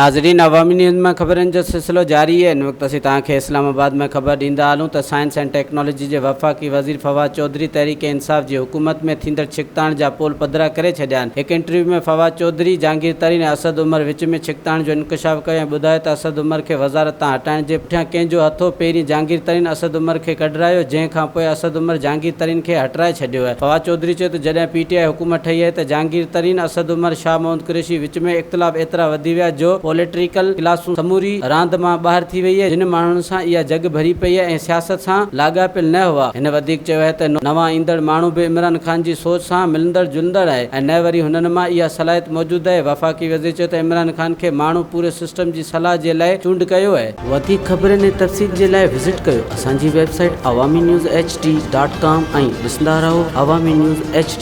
ناظرين عوامي نيوز مان خبرن جو سلسلو جاري آهي ان وقت اسين توهان کي اسلام آباد مان خبر ڏيندا هلون ته سائنس اينڊ ٽيڪنالاجي جي وفاقي وزير فواد چوڌري تحريڪ انصاف جي حڪومت ۾ ٿيندڙ ڇڪتاڻ جا پول پڌرا ڪري ڇڏيا آهن هڪ انٽرويو ۾ فواد چوڌري جهانگير ترين ۽ اسد عمر وچ ۾ ڇڪتاڻ جو انڪشاف ڪيو ۽ ٻڌايو ته اسد عمر کي وزارت تان هٽائڻ جي پٺيان ڪنهن جو هٿ هو پهرين جهانگير ترين اسد عمر کي ڪڍرايو جنهن کان پوء اسد عمر جهانگير ترين کي هٽرائي ڇڏيو فواد چوڌري چيو ته جڏهن پي ٽي آء حڪومت ٺهي آهي ته جهانگير ترين اسد عمر شاهه محمد قريشي وچ ۾ اختلاف ايترا وڌي ويا جو پوليٽريڪل ڪلاس سموري راند مان ٻاهر ٿي وئي جن ماڻهن سان اها جڳ ڀري پئي ۽ سياست سان لاڳاپيل نه هئا. هن وڌيڪ چيو آهي ته نوان ايندڙ ماڻهو به عمران خان جي سوچ سان ملندڙ جلندڙ آهي ۽ نه وري هنن مان اها صلاحيت موجود آهي. وفاقي وزير چيو ته عمران خان کي ماڻهو پوري سسٽم جي صلاح جي لاء چونڊ ڪيو آهي. وڌيڪ خبرن ۽ تفصيل جي لاء وزٽ ڪيو اسان جي website Awami news H D dot com ۽ ڏسندا رهو عوامي نيوز ايڇ ڊي.